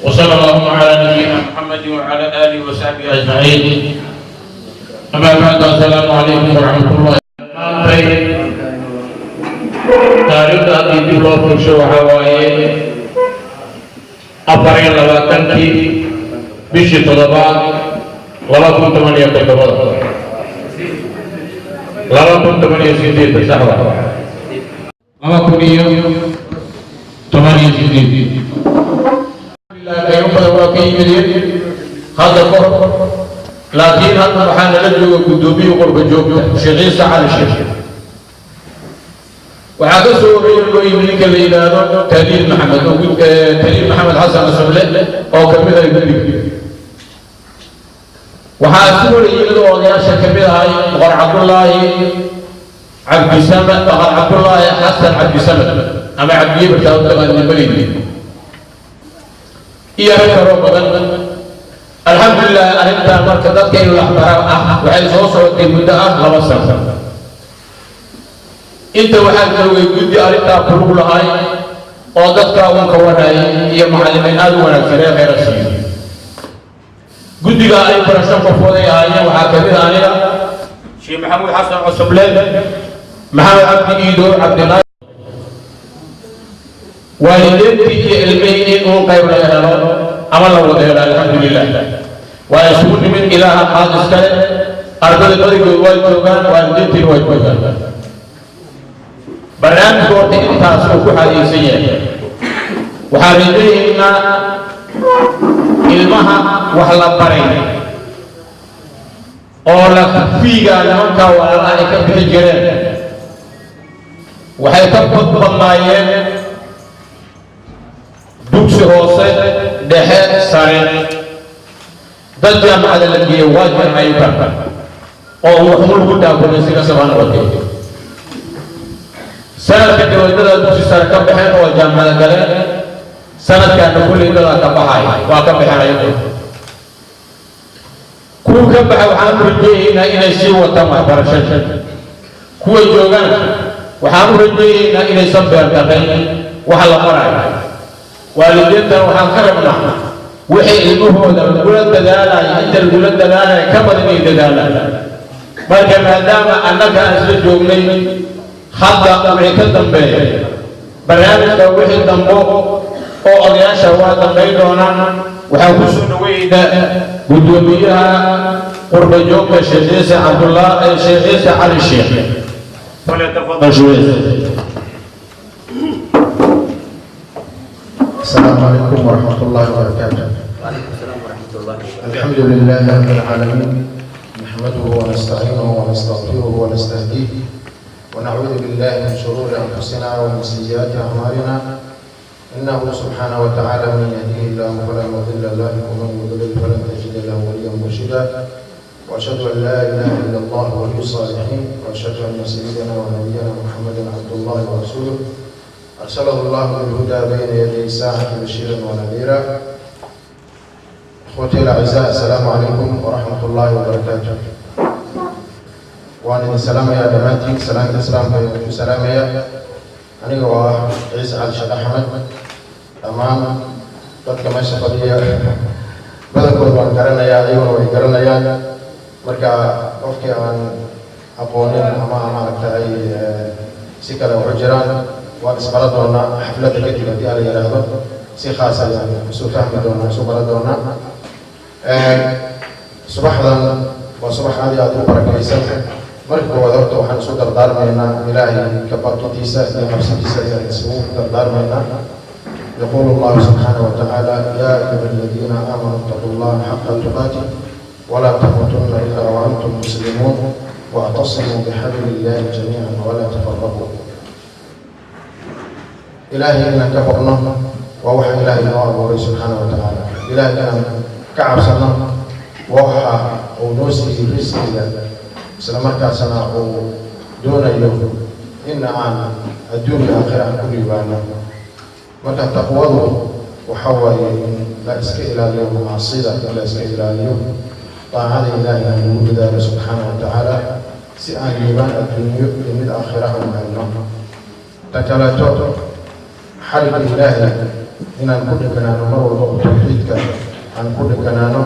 وصلى اللهم على نبينا محمد وعلى آله وصحبه أجمعين. أما بعد، السلام عليكم ورحمة الله. Maantay taariikhda haddii dib loo fiirsho, waxaa waaye 24-kii bishii toddobaad 2017, 2018, saxda, 2018. Qaybo badan waa ka yimideen hadda ka hor, laakiin hadda waxaa nala jooga guddoomiye qurba joogta, Sheekh Ciise Cali Sheekh. Waxaa ka soo horreeyay loo yimid ninka la yidhaahdo Taliil Maxamed oo Taliil Maxamed Xasan Asuble oo ka mid ah guddiga. Waxaa isagoo la yimid oo odayaasha ka mid ahay Boqor Cabdullaahi Cabdisamad, Boqor Cabdullaahi Xasan Cabdisamad ama Cabdiyebartaa u taqaanina magaydi, iyo rag kaloo badan. Alxamdulilah, arrintan marka dadka in la bara ah waxay soo socotay muddo ah 2 sano. Inta waxaa joogay guddi arrintaa ku lug lahay oo dadka uun ka warayay iyo macallimiin aada u wanaagsan ee khayra siiyo. Guddiga ay barasho qofooday ahaayeen waxaa ka mid ah aniga, Sheekh Maxamuud Xasan Cusuble, Maxamed Cabdi Iido, Cabdilaahi. Waalideyntii iyo ilmihii in uun qayb laga helo ama la wada helo. Alxamdulilah, waa isugu nimid. Ilaaha qaad iskale. Ardada badigood waa joogaan, waalideyntiina waa joogaan. Barnaamijka horta intaas uu ku xadiyeysan yahay. Waxaan rajaynaynaa ilmaha wax la baray oo la fiigaa nimankaa walaalaha ay ka bixi jireen, waxay ka badbadnaayeen dugsi hoose, dhexe, sare. Dad jaamacada la geeyey waa jiraan ayuka oo waxu lagu daakulay si kasaba ha noqotee. Sanadka dawadada dugsi sare ka baxeen oo jaamacada galeen, sanadkaana kulley dadaa ka baxay, waa ka baxeen ayagu. Kuwa ka baxa waxaan u rajeeyeynaa inay sii wataan waxbarashada. Kuwa joogana waxaan u rajeeyeynaa inaysan beerdaqayn waxa la qorayo. Waalidiintana waxaan ka rabnaa wixii ilmahooda lagula dadaalayo, inta lagula dadaalayo ka badan inay dadaalaan. Marka maadaama annaga aan isla joognay, hadda wixii ka dambeeya barnaamijka, wixii dambo oo odayaasha waa dambayn doonaan. Waxaan ku soo dhaweynaa guddoomiyaha qurba joogta, Sheekh Ciise Cabdullah, Sheekh Ciise Cali Sheekh. فليتفضل شوية. السلام عليكم ورحمة الله وبركاته. وعليكم السلام ورحمة الله وبركاته. الحمد لله رب العالمين، نحمده ونستعينه ونستغفره ونستهديه، ونعوذ بالله من شرور أنفسنا ومن سيئات أعمالنا. إنه سبحانه وتعالى من يهديه الله فلا مضل له، ومن يضلل فلن تجد له وليا مرشدا. وأشهد أن لا إله إلا الله ولي الصالحين، وأشهد أن سيدنا ونبينا محمدا عبد الله ورسوله، أرسله الله بالهدى بين يدي الساعة بشيرا ونذيرا. إخوتي الأعزاء، السلام عليكم ورحمة الله وبركاته. Waan idin salaamayaa dhammaantiin, salaamta islaamka ayaan ku salaamaya. Aniga oo ah Ciise Cali Sheekh Axmed, dhammaan dadka meesha fadhiya badankood waan garanayaa, iyaguna way garanayaan. Marka qofkii aan aqoonin ama maaragtay si kale waxu jiraan, waan isbara doonaa xafladda kadib haddii ala yidhaahdo. Si khaas ayaan isu fahmi doonaa, isu bara doonaa. Subaxdan waa subax aad iyo aad u barakaysan. Marka koowaad horta waxaan isu dardaarmaynaa Ilaahay ka baqidiisa iyo cabsidiisa ayaan isugu dardaarmaynaa. يقول الله سبحانه وتعالى: يا أيها الذين آمنوا اتقوا الله حق تقاته ولا تموتن إلا وأنتم مسلمون واعتصموا بحبل الله جميعا ولا تفرقوا. Ilaahay inaan ka baqno waa waxa Ilaahay noo abuuray subxaana wa tacaala. Ilaahay inaan ka cabsano waa waxa uu noo siiyey risqiga, isla markaasna uu doonayo in aan adduunka aakhira aan ku liibaano. Marka taqwadu waxa waaye in la iska ilaaliyo macaasida, in la iska ilaaliyo daacada Ilaahay aan lagu dadaalo subxaana wa tacaala, si aan liibaan adduunyo iyo mid aakhira aan helno. Ta kaleeto, xarigga Ilaahay Inaan ku dheganaano mar walba oo tawxiidka aan ku dheganaano,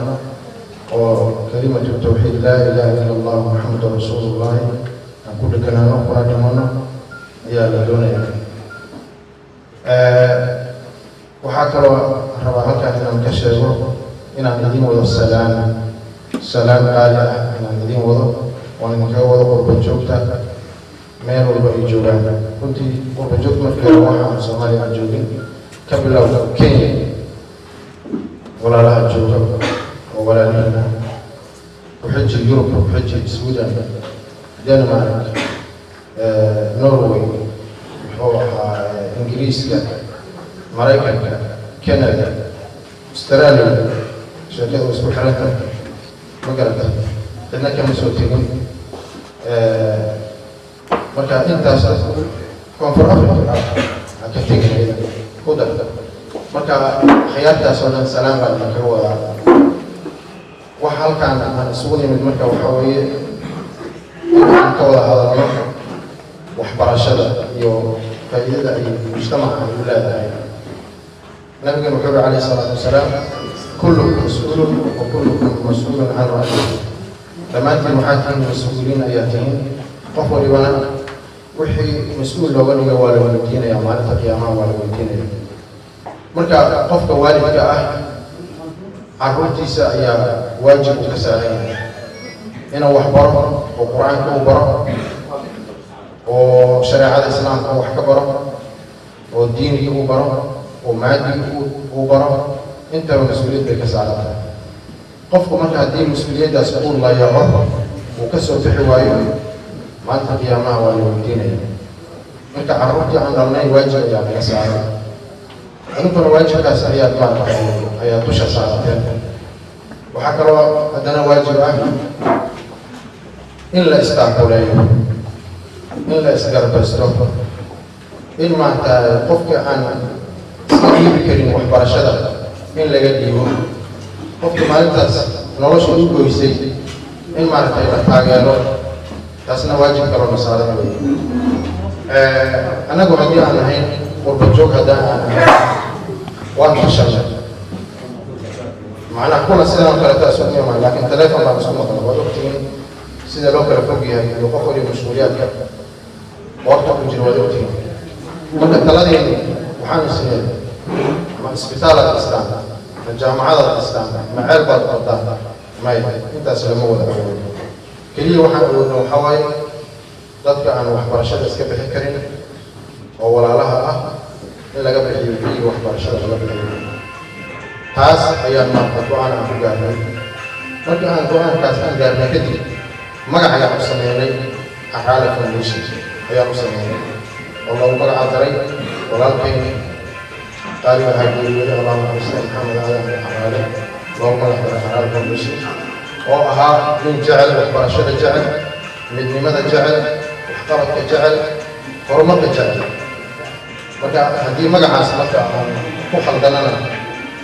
oo كلمة التوحيد لا إله إلا الله محمد رسول الله aan ku dheganaano kuna dhimano ayaa la doonaya. Waxaa kaloo rabaa halkaan inaan ka sheego inaan idin wado salaan, salaan qaali ah inaan idin wado, oon idinkaga wado qurba joogta meel walba ay joogaan. Runtii qurba joogta markii hore waxaan Soomaaliya aan joogin, ka bilow Kenya walaalaha jooga oo walaalihiin ah, ku xiji Yurub, ku xiji Sweden, Denmark, Norway, muxuu ahaa, Ingiriiska, Maraykanka, Canada, Australia. Sheekadu isku xiranta, ma garata? Cidna kama soo tegin. Marka intaas, Koonfur Africa ha ka tegin, iyada ku dar. Marka khiyaartaas oo dhan salaan baan idinkaga wadaa. Waxa halkaan aan isugu nimid marka waxaa weeye in aan ka wada hadalno waxbarashada iyo faa'iidada ay mujtamaca ay u leedahay. Nabigan wuxuu yuri calayhi salaatu wasalaam: "كلكم مسؤول وكلكم مسؤول عن رعيته." Dhammaantiin waxaa tihiin mas-uuliyiin ayaa tihiin, qof walibana wixii mas-uul looga dhiga waa la weydiinaya maalinta qiyaamaha, waa la weydiinaya. Marka qofka waalidka ah carruurtiisa ayaa waajib uu ka saaran yahay inuu wax baro, oo Qur-aanka uu baro, oo shareecada Islaamka wax ka baro, oo diinigii uu baro, oo maadigii uu baro. Intaba mas-uuliyad bay ka saaran tahay qofku. Marka haddii mas-uuliyaddaas uu layaco, uu ka soo bixi waayo, maalinta qiyaamaha waa la weydiinaya. Marka carruurtii aan dhalnay waajib ayaa naga saaran, adinkuna waajibkaas ayaad maaragtay ayaa dusha saarateen. Waxaa kaloo haddana waajib ah in la istaakuleeyo, in la isgarbaysto, in maaragta qofka aan iska dhiibi karin waxbarashada in laga dhiibo, qofka maalintaas nolosha u goysay in maaragtay la taageero. Taasna waajib kaloo na saaran weeye. Annagu haddii aan ahayn qurba joog, haddaan aan ahayn, waan tashanay. Macnaha kuna sidan oo kaleeto isugu imaan, laakiin telefon baan isku maqlay. Waad ogtihiin sida loo kala fog yahay iyo qof waliba mashquuliyaadka qoorta ku jira, waad ogtihiin. Marka taladeeni waxaanu sinay: ma isbitaalaad dhistaan, ma jaamacadaad dhistaan, ma ceel baad qodaan? May, intaas lama wada awoodo. Keliya waxaan awoodna waxaa waaye dadka aan waxbarashada iska bixi karin oo walaalaha ah in laga bixiyo keliya waxbarashada laga bixiyo. Taas ayaan maarta go-aan aan ku gaarnay. Marka aan go-aankaas aan gaarnay kadib, magac ayaan u sameynay, Caraale Foundation ayaan u sameynay, oo loogu magaca daray walaalkayn qaaliga ahaa geeriyooday, Allah naxariista, Maxamed Aadan Caraale, loogu magac daray Caraale Foundation, oo ahaa nin jecel waxbarashada, jecel midnimada, jecel waxqabadka, jecel horumarka jecel. Marka haddii magacaas marka aan ku khaldanana,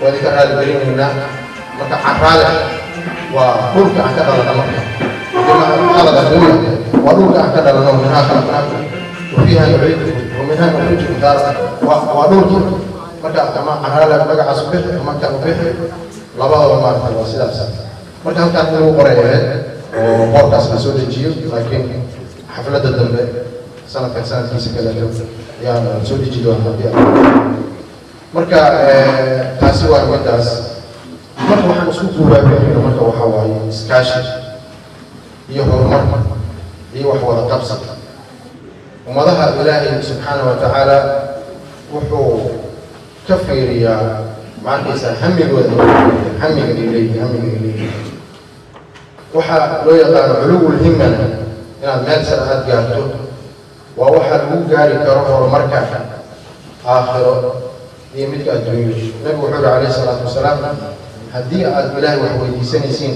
waa idinka raali gelinaynaa. Marka Caraale waa dhulka aan ka dhalana. Marka haddii khalad hadduu yahay, waa dhulka aan ka dhalano. منها خلقناكم وفيها نعيدكم ومنها نخرجكم تارة, waa dhulkii. Marka ama Caraale magacaas u bixi ama kan u bixi, labadaba maaragta waa sidaas. Marka halkaan in lagu qoray ahayd oo boorkaas la soo dejiyo, laakiin xafladda dambe, sanadkan sanadkiisa kaleeto, ayaan soo deji doona haddii aan. Marka taasi waa midaas. Marka waxaan isku guubaabinayno marka waxaa waaye iskaashi iyo horumar iyo wax wada qabsi. Ummadaha Ilaahay subxaana wa tacaala wuxuu ka fiiriyaa, maarkaysa, hamigooda, hamiga ay leeyihin, hamiga ay leeyihin. Waxaa loo yaqaano علو الهمة na, inaad meel sare aada gaarto, waa waxa lagu gaari karo horumarka aakhiro iyo midka adduunyo. Nabigu wuxuu yuri calayhi salaatu wasalaam: "Haddii aad Ilaahay wax weydiisanaysiin,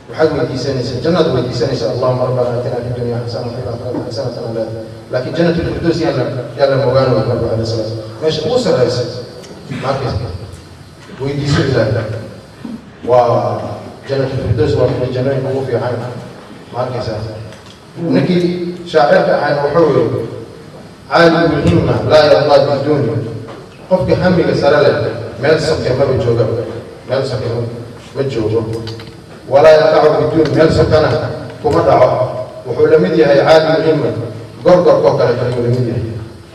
waxaad weydiisanaysaa jannaad weydiisanaysaa: اللهم ربنا آتنا في الدنيا حسنة وفي الآخرة حسنة." Laakiin Jannat Lfirdows yaan la mogaan wey. Nabigu alayhi salaam meesha ugu sarreysa maarkaysa weydiiso Ilaahay, waa Jannat Lfirdows, waa mida jannooyinka ugu fiican, ma arkaysaa? Ninkii shaacirka ahayna wuxuu yiri: "عالي الهمة لا يرضى بالدنيا." Qofka hamiga sare leh meel soke maba jooga, meel soke ma joogo. Walaa yaqacu biduun, meel sokana kuma dhaco. Wuxuu la mid yahay caadi muhima, gorgorkoo kaleeto ayuu la mid yahay.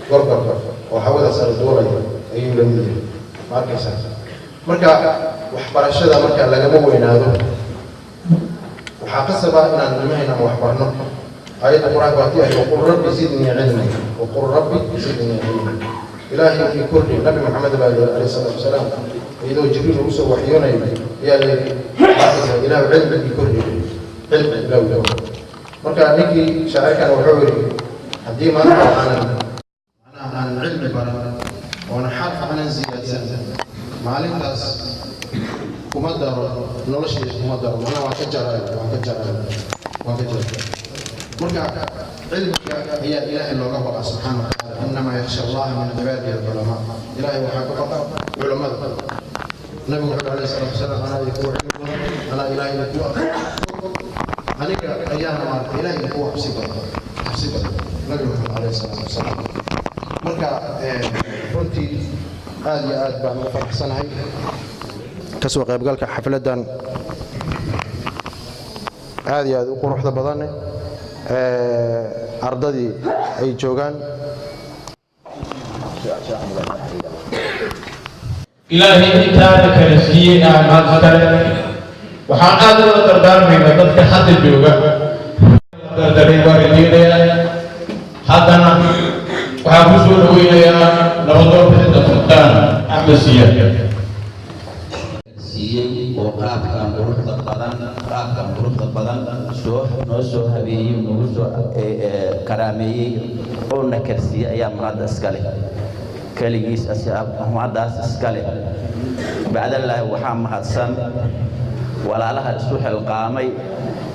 Gorgorka oo hawada sare duulaya ayuu la mid yahay, ma arkaysaa? Marka waxbarashada marka lagama weynaado. Waxaa qasaba inaan ilmahayna wax barno. Aayadda Qur-aanka waa tii ahayd: "Waqul rabbi zidnii cilmi, waqul rabbi zidnii cilmi." Ilaahay ii kordhi. Nabi Maxamed baa yidhi calayhi salaatu wasalaam, iyadoo Jibriil ugu soo waxyoonayo ayaa la yidhi, markaysa, "Ilaahu cilmi ii kordhi, cilmi Ilaahu ii kordhi." Marka ninkii shaacirkan wuxuu yidhi, haddii maanta aanan, macnaha, aanan cilmi baran oona xarf aanan ziyaadsan, maalintaas kuma daro noloshayda, kuma daro, macnaha waan ka jaraya, waan ka jaraya, waan ka jaraya. Marka cilmiga ayaa Ilaahay looga baqa subxaana wa tacaala. Innamaa yakhsha Allaha min cibaadihi alculamaa. Ilaahay waxaa ka baqa culammada. Nabigu wuxuu alayhi salaatu wasalaam: "Anaa idinkugu cilmi badan, anaa Ilaahay idinku aniga ayaana maarata Ilaahay idinkugu cabsi badan, cabsi badan." Nabi Maxamed alayhi salaatu wasalaam. Marka runtii aad iyo aad baan ugu faraxsanahay kasoo qaybgalka xafladdan aad iyo aad u quruxda badan, ardadii ay joogaan. Ilaahay intaana kala siiyey aan mahad iskale. Waxaan aad ula dardaarmaynaa dadka hadda jooga, dardaray waa rajeynayaa. Haddana waxaan ku soo dhaweynayaa nabadoon bixinta Sultaan Axmed Siyaad. Siiyey oo qaabkan quruxda badan soo noo soo habeeyey, nagu soo karaameeyey oo na karsiiyey ayaa mahadda iska leh. Keligiis mahaddaas iska leh. Bacdallaahi, waxaa mahadsan walaalaha isu xilqaamay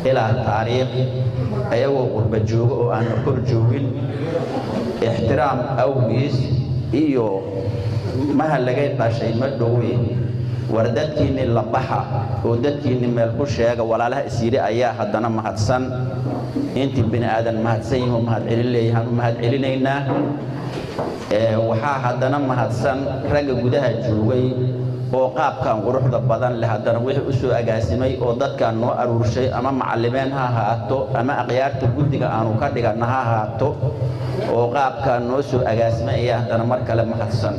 ilaa taariikh, ayagoo qurba joogo oo aan kor joogin, ixtiraam awgiis iyo maha lagay dhashay ma dhowe. War dadkiinni la baxa oo dadkiinni meel ku sheega, walaalaha isyidhi ayaa haddana mahadsan. Intii bini aadan mahadsan yihin oo mahad celin leeyahaan u mahad celinaynaa. Waxaa haddana mahadsan ragga gudaha joogay oo qaabkan quruxda badan leh haddana wixii u soo agaasimay oo dadkan noo aruurshay, ama macallimeen ha ahaato ama akhyaarta guddiga aanu ka dhiganna ha ahaato, oo qaabkan noo soo agaasimay ayaa haddana mar kale mahadsan.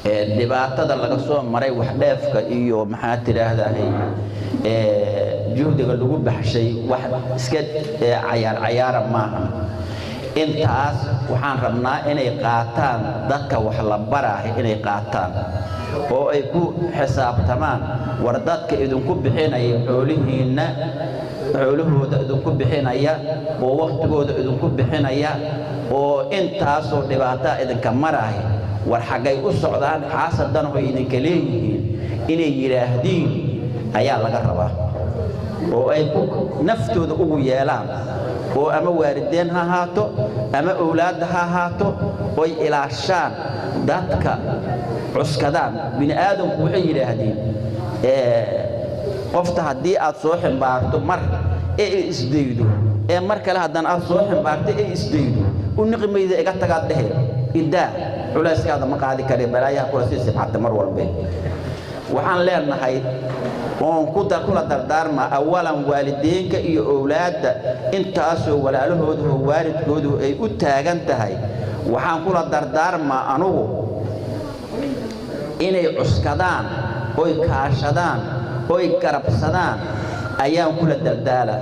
Dhibaatada laga soo maray, wax dheefka iyo, maxaa tidhaahdahay, juhdiga lagu baxshay, wax iska cayaar cayaara maaha. Intaas waxaan rabnaa inay qaataan dadka wax la baraahay, inay qaataan oo ay ku xisaabtamaan. War dadka idinku bixinaya xoolihiinna, xoolahooda idinku bixinaya oo wakhtigooda idinku bixinaya oo intaasoo dhibaataa idinka marahay, war xaggay u socdaan, xaasadan hoy idinka leeyihiin, inay yidhaahdiin ayaa laga rabaa oo ay ku naftooda ugu yeelaan, oo ama waalideen ha ahaato ama owlaadda ha ahaato, oy ilaashaan dadka cuskadaan. Bini aadamku waxay yidhaahdeen, qofta haddii aad soo ximbaarto mar ee ay isdaydo, ee mar kale haddana aad soo ximbaarto ee isdaydo, u niqi mayda, iga tagaad dhehe, idaa culayskaada ma qaadi kare, balaayaha kula sii sibxata mar walbe. Waxaan leenahay oon kula dardaarma awalan waalideenka iyo owlaadda intaasoo walaalahoodu oo waalidkoodu ay u taagan tahay. Waxaan kula dardaarmaa anugu inay cuskadaan oy kaashadaan oy garabsadaan ayaan kula dardaala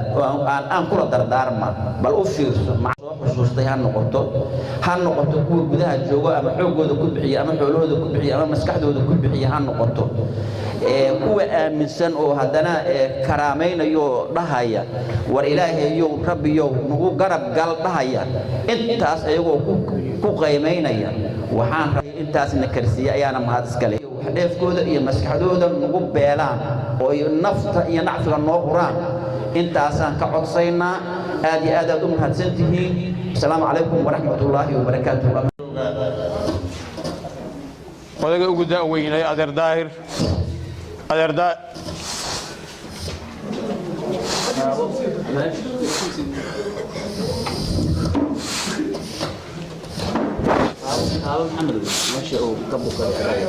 aan kula dardaarma. Bal u fiirso, soo xusuustay, ha noqoto, ha noqoto kuwa gudaha joogo, ama xooggooda ku bixiya ama xoolahooda ku bixiya ama maskaxdooda ku bixiya, ha noqoto kuwa aaminsan oo haddana karaamaynayo dhahaya, "War Ilaahayow, Rabbiyow, nagu garab gal," dhahaya, intaas ayagoo ku qaymaynaya. Waxaan rabay intaasna karsiiye ayaana mahad iska leh. Dheefkooda iyo maskaxdooda nagu beelaan oo nafta iyo nacfiga noo huraan, intaasaan ka codsaynaa. Aad iyo aad aad u mahadsan tihiin. Asalaamu calaykum waraxmat ullaahi wabarakaatuh. Odaga ugu da'weynay, adeer Daahir, adeer daa Meesha uu ka bukaday.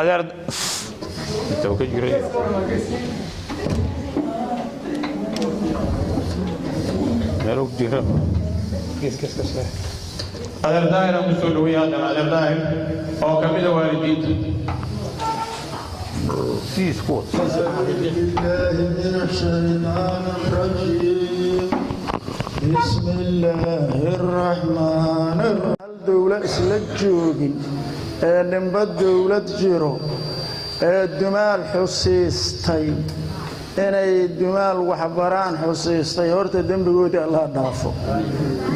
Adeer inta uu ka jiray meel uu ku jira. Adeer Daahir aan kusoo dhaweeyay haddana, Adeer Daahir oo ka mid a waalidiinta. بالله من الشيطان الرجيم، بسم الله الرحمن الرحيم. Hal dowla isla joogin ee ninba dowlad jiro ee Dumaal xusiistay inay Dumaal waxbaraan xusiistay, horta dembigoodii Allah dhaafo,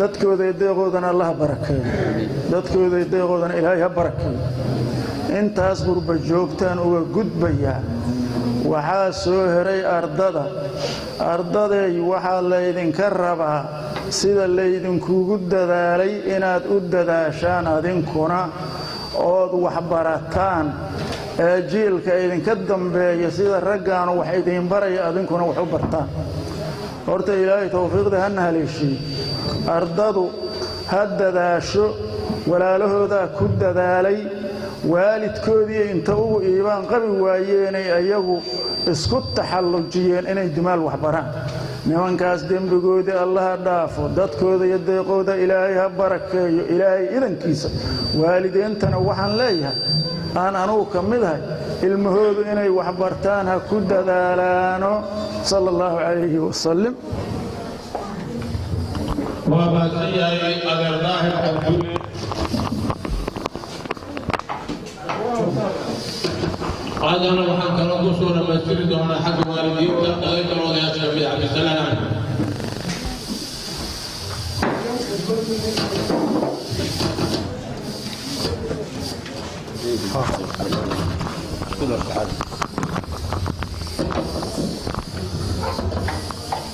dadkooda iyo deeqoodana Allah barakeeyo, dadkooda iyo deeqoodana Ilaahay ha barakeeyo. Intaas qurba joogtaan uga gudbayaa. Waxaa soo heray ardada. Ardaday, waxaa laydinka rabaa sida laydinkugu dadaalay inaad u dadaashaan adinkuna ood waxbarataan, ee jiilka idinka dambeeya sida raggaanu wax idiin baraya adinkuna wax u bartaan. Horta Ilaahay towfiiqda hana haleeshiiyo. Ardadu ha dadaasho, walaalahoodaa ku dadaalay, waalidkoodii inta ugu iibaan qabi waayeenay ayagu isku taxallujiyeen inay Dumaal waxbaraan. Nimankaas dembigoodii Allaha dhaafo, dadkooda iyo deeqooda Ilaahay ha barakeeyo. Ilaahay idankiisa, waalideentana waxaan leeyahay, aan anugu ka mid ahay, ilmahoodu inay waxbartaan ha ku dadaalaano. Sala Allahu calayhi wasalim. Waa mahadsan yahay Adeer Daahir Cabdulle. Haddana waxaan kaloo ku soo dhammaystiri doonaa xagga waalidiinta oday kale, odayaasha kamid, Cabdisalaan Axmed.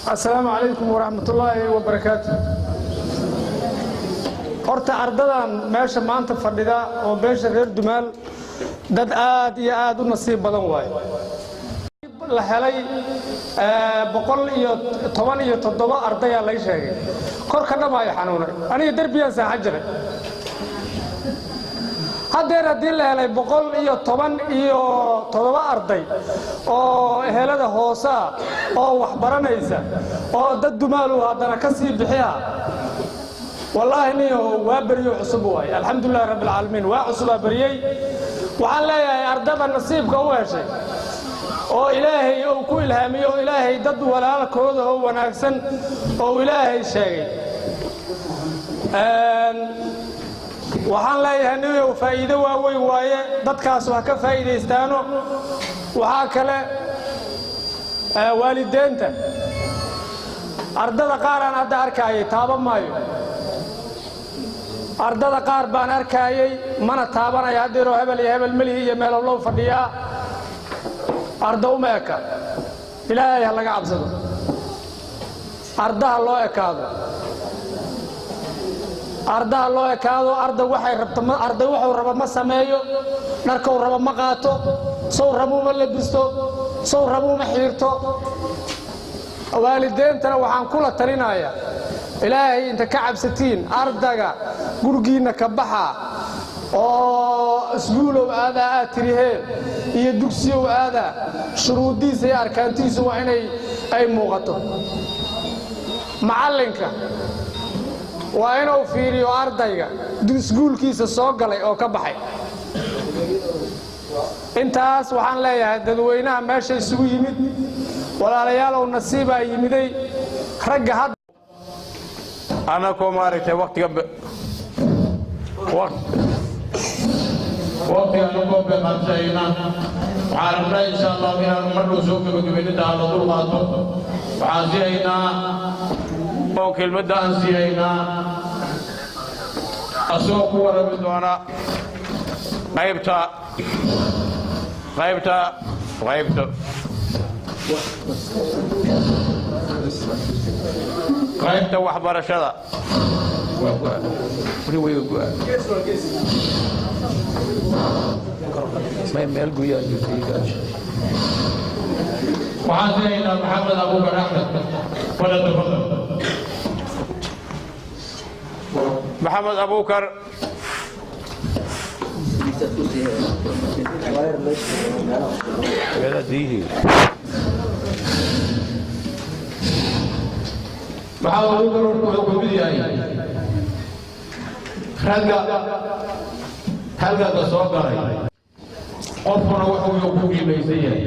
Asalaamu calaykum waraxmatullaahi wabarakaatu. Horta ardadan meesha maanta fadhida oo beesha reer Dumaal dad aad iyo aad u nasiib badan waaye. La helay 117 ardayaa lay sheegay. Korka dhamaayo xanuunay, aniga derbiyaan saaxan jiray. Haddeer haddii la helay 117 arday oo ehelada hoose ah oo wax baranaysa oo dad Dumaalu haddana ka sii bixiya, wallaahi niyo waa beryo cusub waay. Alxamdulilahi rabbi alcaalamiin, waa cusubaa beriyey. Waxaan leeyahay ardada nasiibka u heshay oo Ilaahay uu ku ilhaamiyo oo Ilaahay dad walaalkooda oo wanaagsan oo Ilaahay sheegay, waxaan leeyahay niyow faa'iido waaweyn waaye, dadkaas wax ka faa'iidaystaano. Waxaa kale waalideenta ardada qaar aan hadda arkaayay taaban maayo. Ardada qaar baan arkaayay, mana taabanaya haddeeroo hebel iyo hebel melihi iyo meelowlow fadhiyaa. Arda uma eka. Ilaahay ha laga cabsado, ardaha loo ekaado, ardaha loo ekaado. Arday waxay rabto, arday wuxuu rabo ma sameeyo, dharkuu rabo ma qaato, sow rabuuma labisto, sow rabuuma xiirto. Waalideentana waxaan kula talinayaa, Ilaahay inta ka cabsatiin, ardaga gurigiinna ka baxa oo iskuulow aadaa aad tiriheen iyo dugsiyow aadaa, shuruuddiisa iyo arkaantiisu waa inay ay muuqato. Macallinka waa inuu fiiriyo ardayga iskuulkiisa soo galay oo ka baxay. Intaas waxaan leeyahay dadweynaha meesha isugu yimid, walaalayaalow, nasiibaa yimiday ragga hadda. Anakoo maaragtay waqtiga anakoo beeqaabsahayna, waxaan rabnaa insha Allahu inaanu mar dhow soo gebagabayninta aan la dul qaato. Waxaan sii haynaa oo kelmadda aan sii haynaa asagoo ku warrami doona qaybta waxbarashada. Waxaan siinaynaa Maxamed Abuubakar Axmed. Falyatafadal. Maxamed Abuukar. Maxamed Abuukar wuxuu ku mid yahay ragga halganka soo galay. Qofkuna wuxuu ku qiimaysan yahay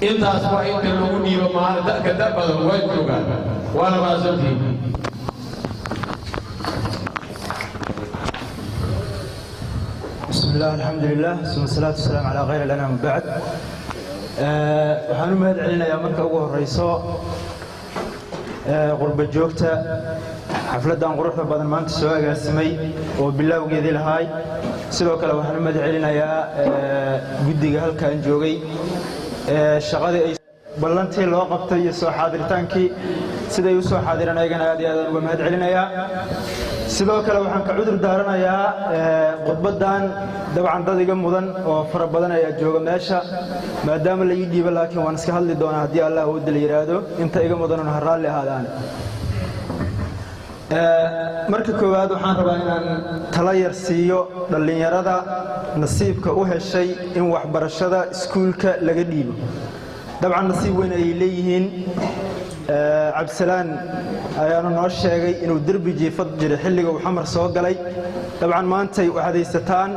intaas waa inta lagu dhiibo maalin dadka da badan waa joogaan, waana mahadsantihiin. بسم الله، الحمد لله، ثم الصلاة والسلام على خير الأنام، بعد. Waxaan u mahad celinayaa marka ugu horeyso qurba joogta xafladdan quruxda badan maanta soo agaasimay oo bilowgeedii lahaay. Sidoo kale waxaan u mahad celinayaa guddiga halkan joogay, shaqadii ay ballantii loo qabtay iyo soo xaadiritaankii siday u soo xaadireen, ayagana aad iyo aad aan uga mahad celinayaa. Sidoo kale waxaan ka cudur daaranayaa khudbaddan, dabcan dad iga mudan oo fara badan ayaa jooga meesha maadaama la ii dhiibo, laakiin waan iska hadli doonaa haddii Allah awoodda la yidhaahdo. Inta iga mudanuna ha raalli ahaadaan. Marka koowaad waxaan rabaa inaan tala yar siiyo dhallinyarada nasiibka u heshay in waxbarashada iskuulka laga dhiibo. Dabcan nasiib weyn ayay leeyihiin. Cabdisalaan ayaanu noo sheegay inuu derbi jiifad jiray xilliga uu Xamar soo galay. Dabcan maantay waxaad haysataan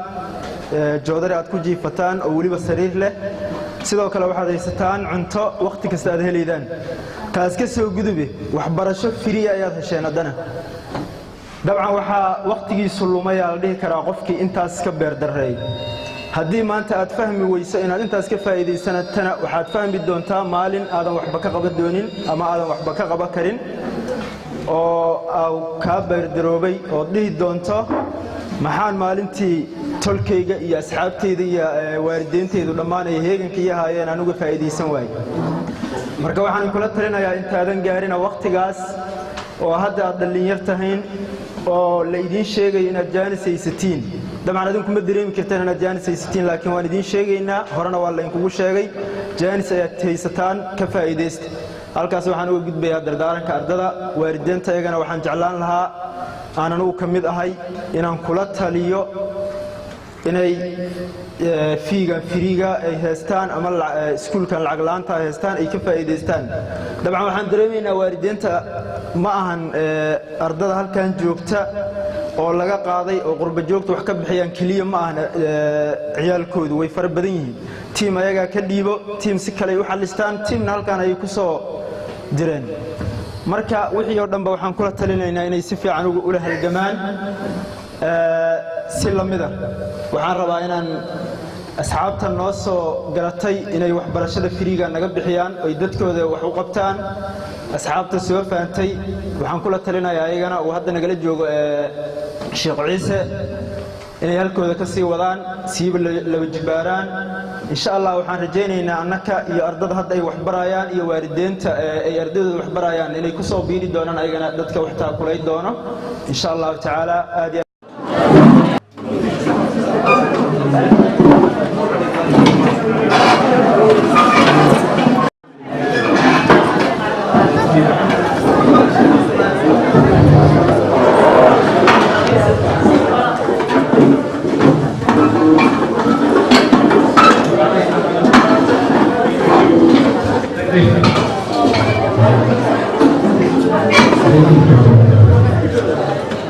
joodari aad ku jiifataan oo weliba sariir leh. Sidoo kale waxaad haysataan cunto wakhti kasta aad helaydaan. Taas ka soo gudube, waxbarasho free ayaad hesheen haddana. Dabcan waxaa wakhtigiisu lumayaa la dhihi karaa qofkii intaas ka beerdarreey. Haddii maanta aad fahmi weyso inaad intaas ka faa'iidaysanatana, waxaad fahmi doontaa maalin aadan waxba ka qaban doonin ama aadan waxba ka qaban karin oo aa kaa beerdaroobay, ood dhihi doonto: "Maxaan maalintii tolkayga iyo asxaabtayda iyo waalideentaydu dhammaan ay heeganka ii ahaayeen aan uga faa'iidaysan waayey?" Marka waxaan kula talinayaa intaadan gaarina wakhtigaas oo hadda aad dhallinyar tahayn oo la idiin sheegayo inaad jaanis haysatiin. Dabcan adinku ma dareemi kartaan inaad jaanis haysatiin, laakiin waan idiin sheegaynaa, horena waa laydinkugu sheegay. Jaanis ayaad haysataan, ka faa'iidaysta. Halkaas waxaan uga gudbayaa dardaaranka ardada. Waalideenta iyagana waxaan jeclaan lahaa, aan anugu ka mid ahay, inaan kula taliyo inay fee-gan free-ga ay haystaan ama iskuulkan lacag la'aanta ay haystaan ay ka faa'iidaystaan. Dabcan waxaan dareemaynaa waalideenta ma ahan ardada halkan joogta oo laga qaaday oo qurba joogta wax ka bixiyaan keliya ma ahan. Ciyaalkoodu way fara badan yihiin. Tiim ayagaa ka dhiibo, tiim si kale ay u xallistaan, tiimna halkan ayay ku soo direen. Marka wixii oo dhanba waxaan kula talinaynaa inay si fiican ula halgamaan. Si lamida waxaan rabaa inaan asxaabta noo soo garatay inay waxbarashada free-ga naga bixiyaan oy dadkooda wax u qabtaan, asxaabta soo fahantay, waxaan kula talinayaa ayagana uu hadda nagala joogo Sheekh Ciise inay halkooda ka sii wadaan, siiba laba jibaaraan, insha Allah. Waxaan rajaynaynaa annaka iyo ardada hadda ay waxbarayaan iyo waalideenta ay ardadooda waxbarayaan inay ku soo biiri doonaan ayagana dadka wax taakulay doono, insha Allahu tacaala. Aad iyo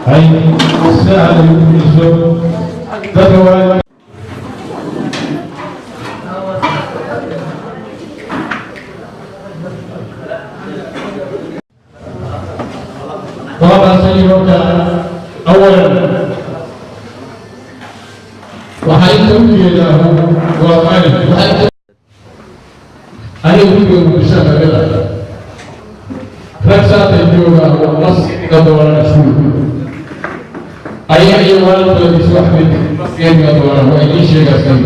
Ay sida lagu dadka waalid. طبعا سيدي horta awalan waxaa inta u jeedaa waa waalid. Waxaa inta aniga guriga Muqdisho kamid ah rag saatay joogaa oo nasiga doonaan iskuul, ayaga iyo waalidkoodiis wax mid nasiga doonaan. Waa idiin sheegaa sayid,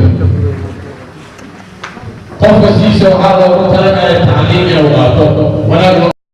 qofka siisa waxaa loogu talagalay tacliim inuu qaato wanaag.